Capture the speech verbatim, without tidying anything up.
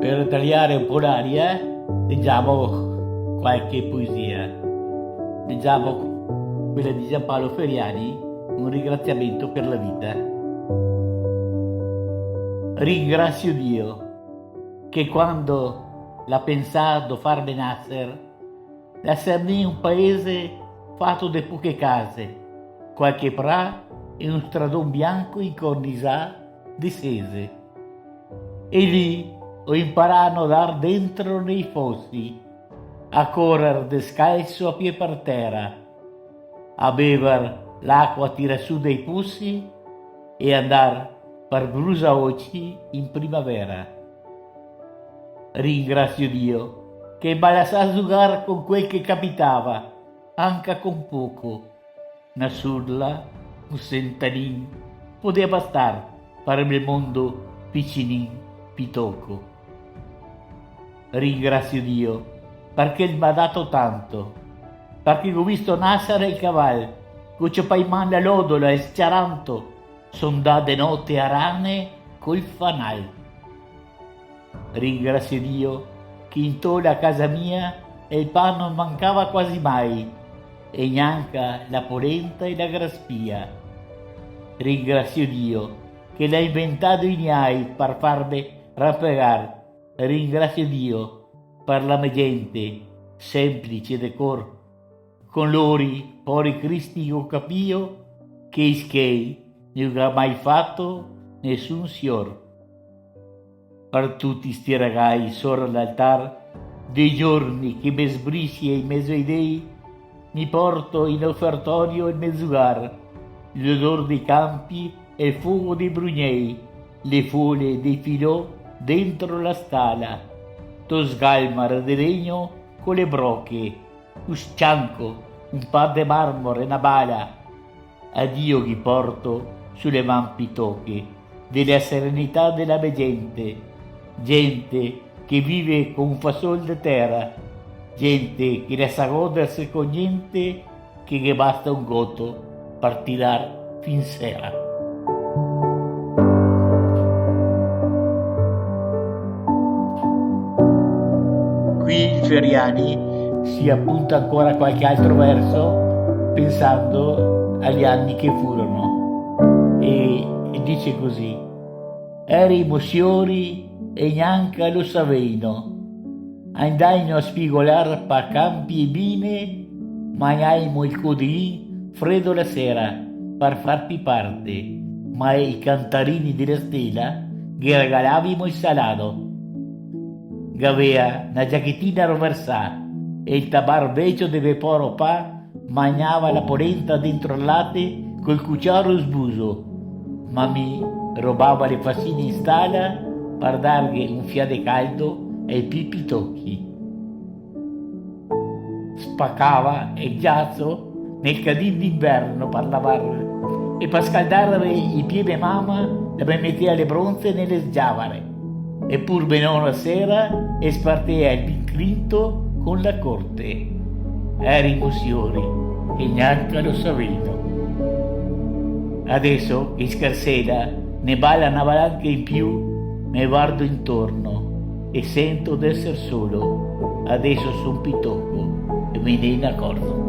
Per tagliare un po' l'aria, leggiamo qualche poesia. Leggiamo quella di Giampaolo Feriani, Un ringraziamento per la vita. Ringrazio Dio che quando l'à pensà do farme naser, l'à sermì un paese fato de poche case, qualche pra e un stradon bianco incornisà de sese. E lì ho imparà a nodar dentro nei fosi, a corer descalso a pie par tera, a bever l'acqua tirà su dai posi e andar par brusaoci in primavera. Ringrazio Dio che m'à lasà zugar con quel che capitava, anca con poco. Na surla, un sentanin, podea bastar par el me mondo picinin, pitoco. Ringrazio Dio parché el m'à dato tanto, parché go visto nasar el caval, go ciopà in man la lodola e sciaranto, so ndà de note a rane col fanal. Ringrazio Dio che into la casa mia el pan no mancava quasi mai, e gnanca la polenta e la graspia. Ringrazio Dio che l'à inventà i niai par farme rampegar. Ringrazio Dio par la me gente, semplice de cor. Con lori, pori cristi, go capìo che i schei no ga mai fato nesun sior. Par tuti sti ragai sora l'altar, dei giorni che me sbrisi in mezo ai dei, mi porto in ofertorio el me zugar, l'odor dei campi e el fogo dei brugnei, le fole dei filò dentro la stala, to sgalmar de legno co le broche, un scianco, un par de marmor e na bala. A Dio ghi porto su le man pitoche de la serenità de la me gente, gente che vive co un fasol de tera, gente che la sa goderse co gnente, che ghe basta un goto par tirar fin sera. Qui il Feriani si appunta ancora qualche altro verso pensando agli anni che furono e, e dice così: Erimo siori e gnanca lo saveino. Andaino a spigolar pa campi e bine, magnaimo el codrin fredo la sera par farpi parte, ma i cantarini de la stela ghe regalavimo el salado. Gavea na giachetina roversà e el tabar vecio de me poro pa magnava la polenta dentro al late col cuciaro sbuso, ma mi robava le fasine in stala par darghe un fià de caldo ai pi pitochi. Spacava el giaso nel cadin d'inverno par lavarle, e par scaldarle i pie me mama la me metea le bronze nele sgiavare. E pur me nona sera e spartea el vin crinto con la corte. Erimo siori e gnanca lo saveino. Adeso che i scarsela ne bala na valanca in più, me vardo intorno e sento d'eser solo. Adeso son pitoco e me ne inacorzo.